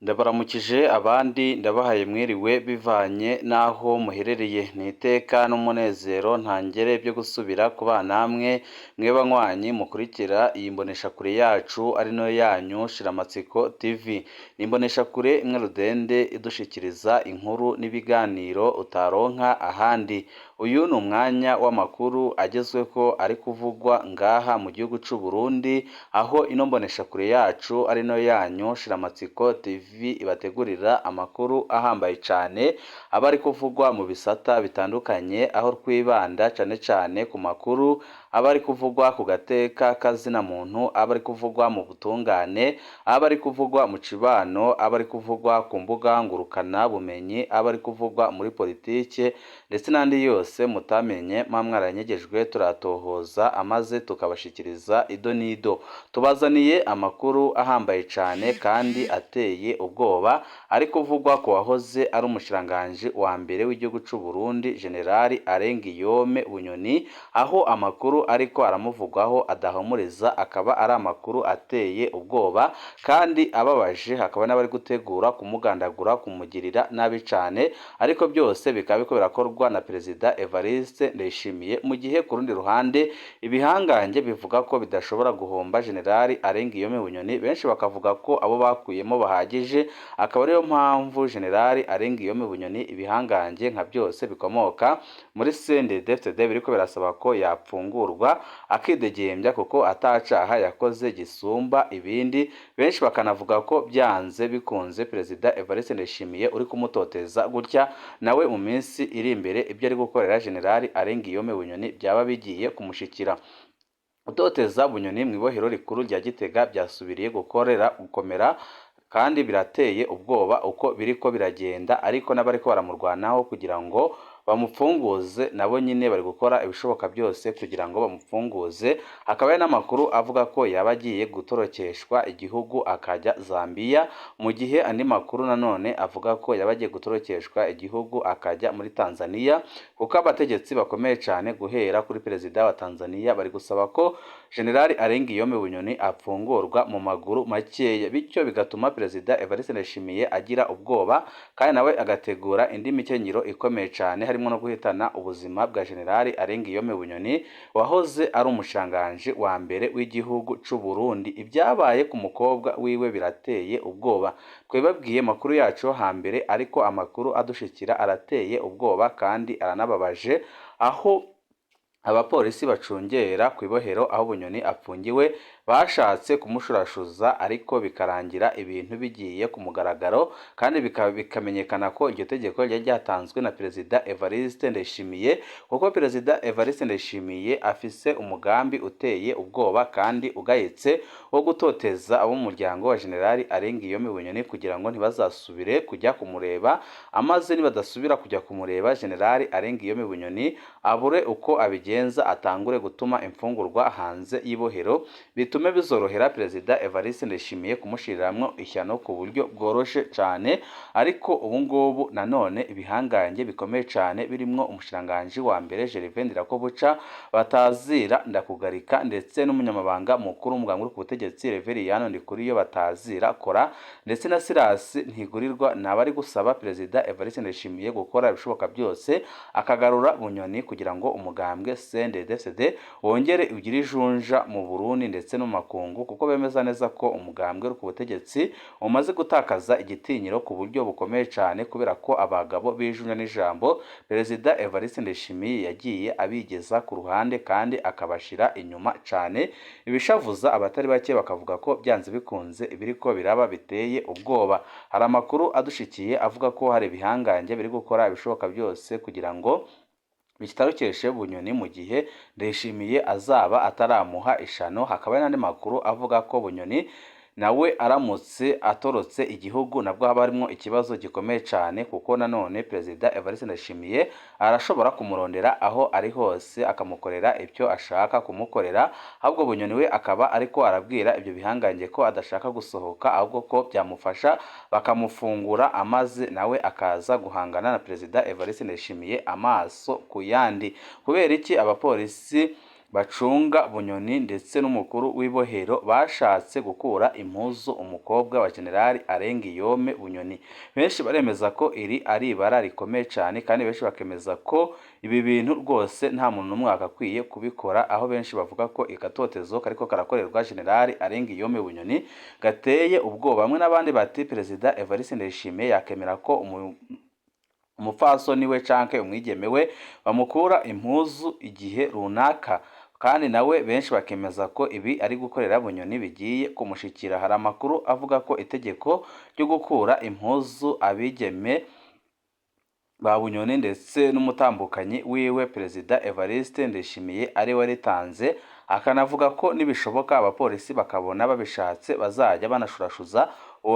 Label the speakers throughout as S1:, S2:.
S1: Ndabaramukije abandi ndabahaye mwiriwe bivanye n'aho muherereye. Ni iteka n'umunezero ntangere byo gusubira kubana namwe, mwe banywanyi mukurikira iyi mboneshakure yacu ari nayo yanyu Shiramatsiko TV. Ni imboneshakure imwe rudende idushikiriza inkuru n'ibiganiro utaronka ahandi. Uyu ni umwanya w'amakuru agezweho ari kuvugwa ngaha mu gihugu c'u Burundi, aho ino mboneshakure yacu ari nayo yanyu Shiramatsiko TV ibategurira amakuru ahambaye cane, aba ari kuvugwa mu bisata bitandukanye, aho twibanda cane cane ku makuru aba ari kuvugwa ku gateka kazina muntu, aba ari kuvugwa mu butungane, aba ari kuvugwa mu cibano, aba ari kuvugwa ku mbuga ngurukana bumenyi, aba ari kuvugwa muri politike ndetse n'andi yose mutamenye muba mwaranyegejwe, turatohoza amaze tukabashikiriza ido n'ido. Tubazaniye amakuru ahambaye cane kandi ateye ubwoba ari kuvugwa ku wahoze ari umushikiranganji wa mbere w'igihugu c'u Burundi, General Alain Guillaume Bunyoni, aho amakuru ariko aramuvugwaho adahumuriza, akaba ari amakuru ateye ubwoba kandi ababaje, hakaba n'abari gutegura kumugandagura, kumugirira nabi cane, ariko byose bikaba biriko birakorwa na Perezida Evariste Ndayishimiye, mu gihe ku rundi ruhande ibihangange bivuga ko bidashobora guhomba General Alain Guillaume Bunyoni, benshi bakavuga ko abo bakuyemo bahagije, akaba ariyo mpamvu General Alain Guillaume Bunyoni ibihangange nka byose bikomoka muri CNDD-FDD biriko birasaba ko yapfungurwa akidegembya kuko atacaha yakoze gisumba ibindi, benshi bakanavuga ko byanze bikunze Perezida Evariste Ndayishimiye uri kumutoteza gutya nawe mu minsi iri imbere ibyo ari gukorera General Alain Guillaume Bunyoni byaba bigiye kumushikira. Gutoteza Bunyoni mu ibohero rikuru rya Gitega byasubiriye gukorera gukomera kandi birateye ubwoba uko biriko biragenda, ariko n'abariko baramurwanaho kugira ngo bamupfunguze nabo nyine bari gukora ibishoboka byose kugira ngo bamupfunguze. Hakaba hari n'amakuru avuga ko yaba agiye gutorokeshwa igihugu akajya Zambia, mu gihe andi makuru nanone avuga ko yaba agiye gutorokeshwa igihugu akajya muri Tanzania, kuko abategetsi bakomeye cyane guhera kuri perezida wa Tanzania bari gusaba ko General Alain Guillaume Bunyoni apfungurwa mu maguru makeya, bityo bigatuma Perezida Evariste Ndayishimiye agira ubwoba kandi nawe agategura indi mikenyero ikomeye cyane, harimo no guhitana ubuzima bwa General Alain Guillaume Bunyoni wahoze ari umushikiranganji wa mbere w'igihugu c'u Burundi. Ibyabaye ku mukobwa wiwe birateye ubwoba. Twebabwiye amakuru yacu yo hambere, ariko amakuru adushikira arateye ubwoba kandi aranababaje, aho abapolisi bacungera ku ibohero aho Bunyoni apfungiwe bashatse kumushurashuza, ariko bikarangira ibintu bigiye ku mugaragaro kandi bikamenyekana ko iryo tegeko ryari ryatanzwe na Perezida Evariste Ndayishimiye, kuko Perezida Evariste Ndayishimiye afise umugambi uteye ubwoba kandi ugayitse wo gutoteza abo mu muryango wa General Alain Guillaume Bunyoni kugira ngo ntibazasubire kujya kumureba, amaze nibadasubira kujya kumureba General Alain Guillaume Bunyoni abure uko abigenza atangure gutuma imfungurwa hanze y'ibohero, bitume bizorohera Perezida Evariste Ndayishimiye kumushiriramwo ishyano ku buryo bworoshe cane. Ariko ubu ngubu nanone ibihangange bikomeye cane birimwo umushikiranganji wa mbere Gervais Ndirakobuca batazira Ndakugarika, ndetse n'umunyamabanga mukuru w'umugambwe uri ku butegetsi Reveriyano Ndikuriyo batazira Kora, ndetse na Silas Ntigurirwa, nabari gusaba Perezida Evariste Ndayishimiye gukora ibishoboka byose akagarura Bunyoni kugira ngo umugambwe CNDD-FDD wongere ugire ijunja mu Burundi ndetse no mu makungu, kuko bemeza neza ko umugambwe uri ku butegetsi umaze gutakaza igitinyiro ku buryo bukomeye cyane, kubera ko abagabo b'ijunja n'ijambo Perezida Evariste Ndayishimiye yagiye abigeza ku ruhande kandi akabashira inyuma cyane, ibishavuza abatari bake bakavuga ko byanze bikunze ibiriko biraba biteye ubwoba. Hari amakuru adushikiye avuga ko hari ibihangange biri gukora ibishoboka byose kugira ngo bitarukeshe Bunyoni mu gihe Ndayishimiye azaba ataramuha ishano. Hakaba n'andi makuru avuga ko Bunyoni nawe aramutse atorotse igihugu nabwo haba harimo ikibazo gikomeye cyane, kuko nanone Perezida Evariste Ndayishimiye arashobora kumurondera aho ari hose akamukorera ibyo ashaka kumukorera, ahubwo Bunyoni we akaba ariko arabwira ibyo bihangange ko adashaka gusohoka, ahubwo ko byamufasha bakamufungura amaze nawe akaza guhangana na Perezida Evariste Ndayishimiye amaso ku yandi. Kubera iki abapolisi bacunga Bunyoni ndetse n'umukuru w'ibohero bashatse gukura impuzu umukobwa wa General Arengiyome Bunyoni. Benshi baremeza ko iri ari ibara rikomeye cyane, kandi benshi bakemeza ko ibi bintu rwose nta muntu n'umwe wagakwiye kubikora, aho benshi bavuga ko igatotezo kariko karakorerwa General Arengiyome Bunyoni gateye ubwoba. Bamwe n'abandi bati Perezida Evariste Ndayishimiye yakemera ko umupfasoni we canke umwigeme we bamukura impuzu igihe runaka, kandi nawe benshi bakemeza ko ibi ari gukorera Bunyoni bigiye kumushikira. Hari amakuru avuga ko itegeko ryo gukura impuzu abigeme ba Bunyoni ndetse n'umutambukanyi wiwe Perezida Evariste Ndayishimiye ari we ritanze, akanavuga ko nibishoboka abapolisi bakabona babishatse bazajya banashurashuza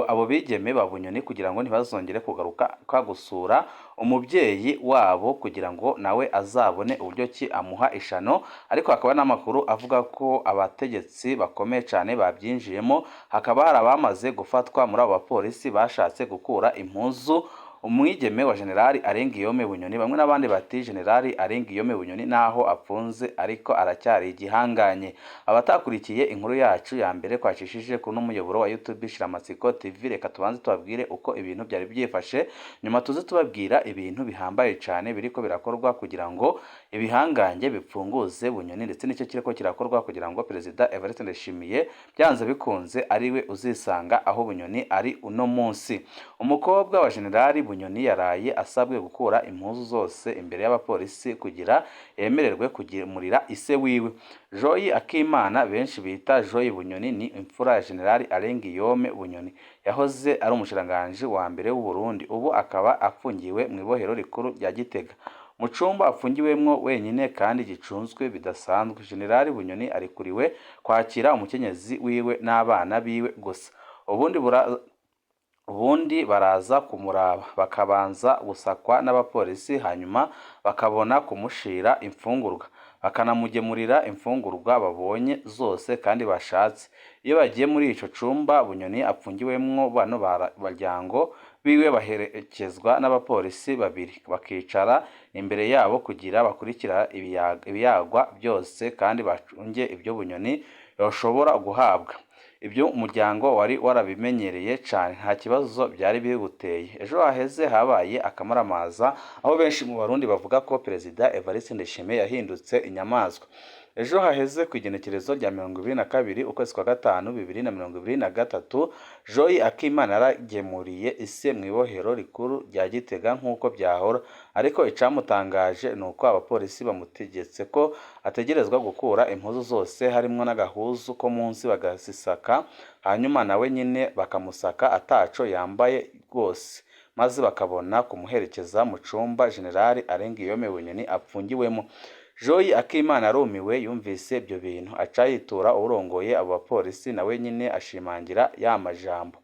S1: abo bigeme ba Bunyoni kugira ngo ntibazongere kugaruka gusura umubyeyi wabo, kugira ngo nawe azabone uburyo ki amuha ishano. Ariko hakaba n'amakuru avuga ko abategetsi bakomeye cyane babyinjiyemo, hakaba hari abamaze gufatwa muri abo bapolisi bashatse gukura impuzu umwigeme wa General Arengiyome Bunyoni. Bamwe n'abandi bati General Arengiyome Bunyoni naho apfunze ariko aracyari igihanganye. Abatakurikiye inkuru yacu ya mbere twacishije kuri n'umuyoboro wa YouTube Shiramatsiko TV, reka tubanze tubabwire uko ibintu byari byifashe, nyuma tuze tubabwira ibintu bihambaye cyane biriko birakorwa kugira ngo ibihangange bipfunguze Bunyoni, ndetse nicyo kiriko kirakorwa kugira ngo Perezida Evariste Ndayishimiye byanze bikunze ariwe uzisanga aho Bunyoni ari uno munsi. Umukobwa wa General Bunyoni yaraye asabwe gukura impuzu zose imbere y'abapolisi kugira yemererwe kugemurira ise wiwe. Joy Akimana benshi bita Joy Bunyoni ni imfura ya General Arengiyome Bunyoni, yahoze ari umushikiranganji wa mbere w'u Burundi, ubu akaba afungiwe mu ibohero rikuru rya Gitega mu cumba afungiwemwo wenyine kandi gicunzwe bidasanzwe. General Bunyoni arikuriwe kwakira umukenyezi wiwe n'abana biwe gusa, ubundi baraza kumuraba bakabanza gusakwa n'abapolisi, hanyuma bakabona kumushira imfungurwa, bakanamugemurira imfungurwa babonye zose kandi bashatse. Iyo bagiye muri ico cumba Bunyoni apfungiwemwo, bano baryango biwe baherekezwa n'abapolisi babiri bakicara imbere yabo kugira bakurikira ibiyagwa byose kandi bacunge ibyo Bunyoni yoshobora guhabwa. Ibyo umuryango wari warabimenyereye cane, nta kibazo byari biwuteye. Ejo haheze habaye akamaramaza, aho benshi mu Barundi bavuga ko Perezida Evariste Ndayishimiye yahindutse inyamaswa. Ejo haheze ku igenekerezo rya 22 ukwezi kwa gatanu 2023, Joy Akimana yaragemuriye ise mu ibohero rikuru rya Gitega nk'uko byahora, ariko icamutangaje ni uko abapolisi bamutegetse ko ategerezwa gukura impuzu zose harimwo n'agahuzu ko munsi bagasisaka, hanyuma nawe nyine bakamusaka ataco yambaye rwose, maze bakabona kumuherekeza mu cumba General Arengiyome Bunyoni apfungiwemo. Joy Akimana arumiwe yumvise ibyo bintu, aca yitura uwurongoye abo bapolisi, nawe nyine ashimangira ya majambo.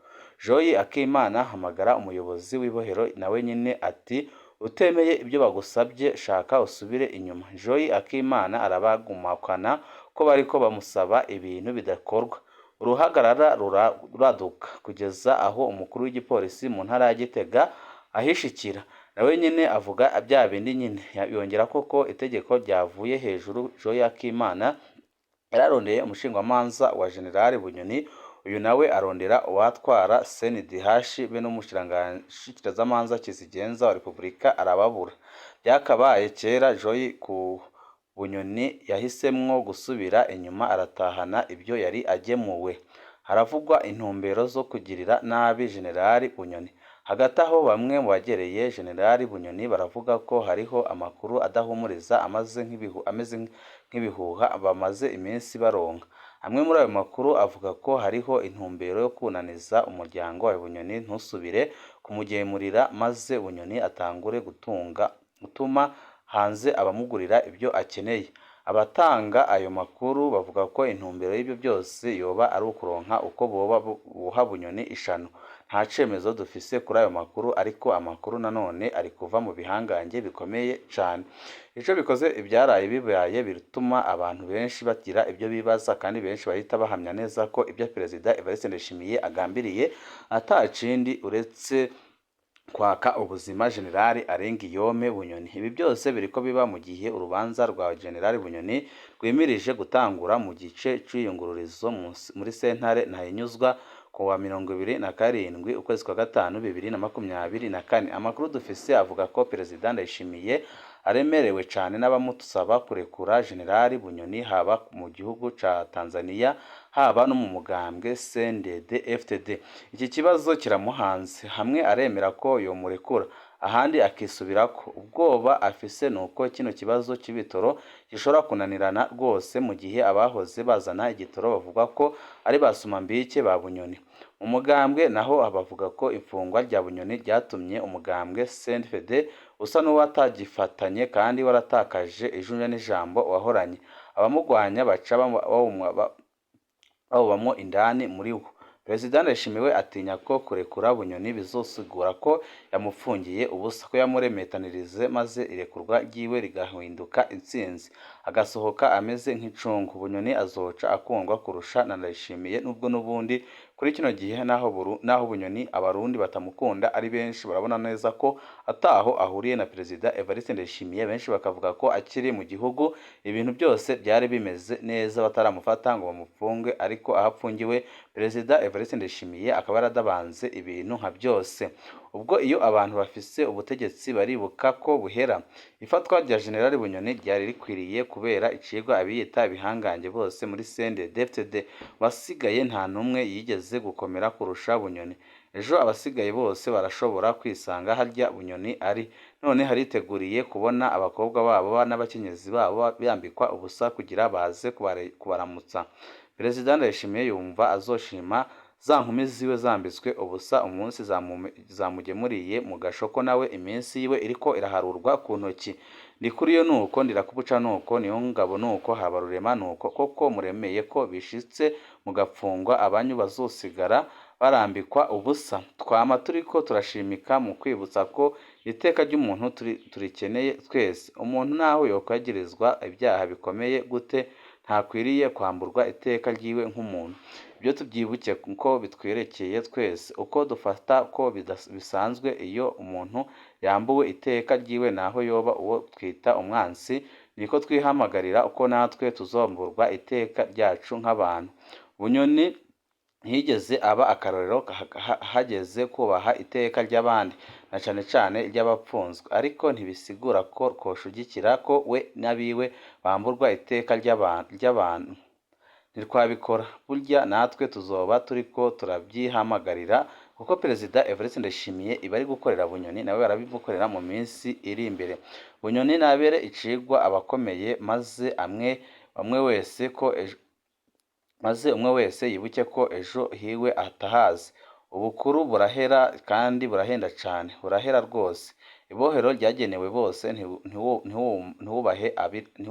S1: Joy Akimana ahamagara umuyobozi w'ibohero, nawe nyine ati utemeye ibyo bagusabye shaka usubire inyuma. Joy Akimana arabagumakana ko bariko bamusaba ibintu bidakorwa. Uruhagarara ruraduka kugeza aho umukuru w'igipolisi mu ntara ya Gitega ahishikira, nawe nyine avuga bya bindi nyine, yongera koko itegeko ryavuye hejuru. Joy Akimana yararondeye umushingwamanza wa General Bunyoni, uyu nawe arondera uwatwara CNDH be n'umushikirizamanza kizigenza wa Repubulika arababura. Byakabaye kera Joy ku Bunyoni yahisemwo gusubira inyuma aratahana ibyo yari agemuwe. Haravugwa intumbero zo kugirira nabi General Bunyoni. Hagati aho bamwe mu begereye General Bunyoni baravuga ko hariho amakuru adahumuriza ameze nk'ibihuha bamaze iminsi baronka. Amwe muri ayo makuru avuga ko hariho intumbero yo kunaniza umuryango wa Bunyoni ntusubire kumugemurira, maze Bunyoni atangure gutuma hanze abamugurira ibyo akeneye. Abatanga ayo makuru bavuga ko intumbero y'ibyo byose yoba ari ukuronka uko boba boha Bunyoni ishano. Nta cemezo dufise kuri ayo makuru, ariko amakuru nanone ari kuva mu bihangange bikomeye cane. Ico bikoze ivyaraye bibaye bituma abantu benshi bagira ibyo bibaza, kandi benshi bahita bahamya neza ko ibyo Perezida Evariste Ndayishimiye agambiriye ata kindi uretse Kwaka ubuzima General Arengiyome Bunyoni. Ibi byose biriko biba mu gihe urubanza rwa General Bunyoni rwimirije gutangura mu gice c'iyungururizo muri sentare Ntahinyuzwa ku wa 27 ukwezi kwa gatanu 2024. Amakuru dufise avuga ko Perezida Ndayishimiye aremerewe cane n'abamusaba kurekura General Bunyoni, haba mu gihugu ca Tanzania, haba no mu mugambwe CNDD FDD. Iki kibazo kiramuhanze, hamwe aremera ko yomurekura, ahandi akisubirako. Ubwoba afise nuko kino kibazo c'ibitoro gishobora kunanirana rwose mu gihe abahoze bazana igitoro bavuga ko ari ba Sumambike ba Bunyoni. Mu mugambwe naho bavuga ko ifungwa rya Bunyoni ryatumye umugambwe CNDD usa n'uwatagifatanye kandi waratakaje ijunja n'ijambo wahoranye. Abamugwanya baca bawubamwo indani muri wo. Perezida Ndayishimiye atinya ko kurekura Bunyoni bizosigura ko yamufungiye ubusa, ko yamuremetanirize, maze irekurwa ryiwe rigahinduka intsinzi, agasohoka ameze nk'incungu. Bunyoni azoca akundwa kurusha na Ndayishimiye, nubwo n'ubundi kuri kino gihe naho Bunyoni Abarundi batamukunda ari benshi, barabona neza ko ataho ahuriye na Perezida Evariste Ndayishimiye. Benshi bakavuga ko akiri mu gihugu ibintu byose byari bimeze neza bataramufata ngo bamufunge, ariko aho apfungiwe Perezida Evariste Ndayishimiye akaba yaradabanze ibintu nka byose. Ubwo iyo abantu bafise ubutegetsi baribuka ko buhera. Ifatwa rya General Bunyoni ryari rikwiriye kubera icigwa abiyita ibihangange bose muri CNDD-FDD. Basigaye nta n'umwe yigeze gukomera kurusha Bunyoni. Ejo abasigaye bose barashobora kwisanga harya Bunyoni ari. None hariteguriye kubona abakobwa babo n'abakenyezi babo bambikwa ubusa kugira baze kubaramutsa. Perezida Ndayishimiye yumva azoshima za nkumi ziwe zambitswe ubusa umunsi zamugemuriye mu gashoko, nawe iminsi yiwe iriko iraharurwa ku ntoki. Ndikuriyo nuko, Ndirakubuca nuko, Niyongabo nuko, Habarurema nuko. Koko muremeye ko bishitse mugapfungwa abanyu bazosigara barambikwa ubusa. Twama turiko turashimika mu kwibutsa ko iteka ry'umuntu turikeneye twese. Umuntu naho yokwagirizwa ibyaha bikomeye gute, ntakwiriye kwamburwa iteka ryiwe nk'umuntu. Ibyo tubyibuke kuko bitwerekeye twese. Uko dufata ko bisanzwe iyo umuntu yambuwe iteka ryiwe, naho yoba uwo twita umwansi, niko twihamagarira ko natwe tuzomburwa iteka ryacu nk'abantu. Bunyoni ntiyigeze aba akarorero hageze kubaha iteka ry'abandi, na cane cane iry'abapfunzwe, ariko ntibisigura ko twoshigikira ko we n'abiwe bamburwa iteka ry'abantu. Ntitwabikora. Burya natwe tuzoba turiko turavyihamagarira, kuko Perezida Evariste Ndayishimiye ibi ari gukorera Bunyoni nawe barabimukorera mu minsi iri imbere. Bunyoni nabere icigwa abakomeye, maze amwe bamwe wese ko ejo, maze umwe wese yibuke ko ejo hiwe atahazi. Ubukuru burahera kandi burahenda cane, burahera rwose. Ibohero ryagenewe bose, ntiwubahe,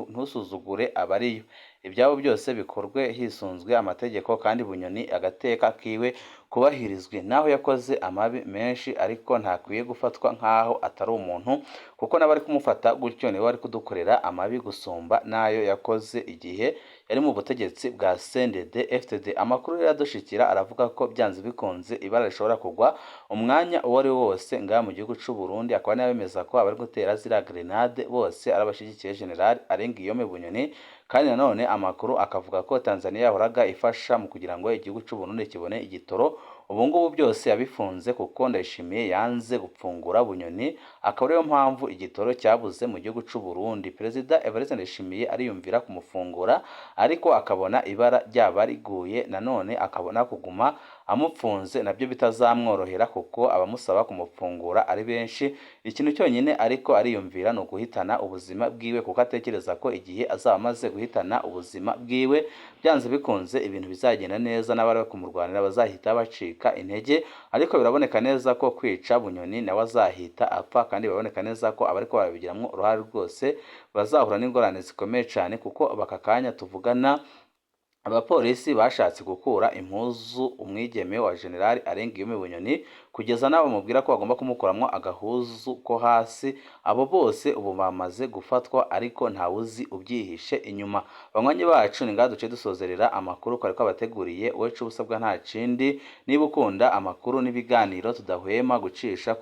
S1: ntusuzugure abariyo. Ibyabo byose bikorwe hisunzwe amategeko, kandi Bunyoni agateka kiwe kubahirizwe. Naho yakoze amabi menshi, ariko ntakwiye gufatwa nk'aho atari umuntu, kuko n'abari kumufata gutyo nibo bari kudukorera amabi gusumba n'ayo yakoze igihe yari mu butegetsi bwa CNDD FDD. Amakuru rero adushikira aravuga ko byanze bikunze ibara rishobora kugwa umwanya uwo ari wo wose ngaha mu gihugu c'u Burundi, akaba n'abemeza ko abari gutera ziriya grenade bose ari abashigikiye General Arengiyome Bunyoni. Kandi nanone amakuru akavuga ko Tanzania yahoraga ifasha mu kugira ngo igihugu c'u Burundi kibone igitoro, ubu ngubu byose yabifunze kuko Ndayishimiye yanze gupfungura Bunyoni, akaba ariyo mpamvu igitoro cyabuze mu gihugu c'u Burundi. Perezida Evariste Ndayishimiye ariyumvira kumufungura, ariko akabona ibara ryaba riguye, nanone akabona kuguma amupfunze nabyo bitazamworohera kuko abamusaba kumufungura ari benshi. Ikintu cyonyine ariko ariyumvira ni uguhitana ubuzima bwiwe, kuko atekereza ko igihe azaba amaze guhitana ubuzima bwiwe, byanze bikunze ibintu bizagenda neza, n'abari kumurwanira bazahita bacika intege. Ariko biraboneka neza ko kwica Bunyoni nawe azahita apfa, kandi biraboneka neza ko abariko barabigiramwo uruhare rwose bazahura n'ingorane zikomeye cyane, kuko aka kanya tuvugana abapolisi bashatse gukura impuzu umwigeme wa General Arengiyome Bunyoni, kugeza n'abo bamubwira ko bagomba kumukuramwo agahuzu ko hasi. Abo bose ubu bamaze gufatwa, ariko ntawuzi ubyihishe inyuma. Banywanyi bacu, ni ngaha duce dusozerera amakuru twari twabateguriye. Wowe ico usabwa nta kindi, niba ukunda amakuru n'ibiganiro tudahwema gucisha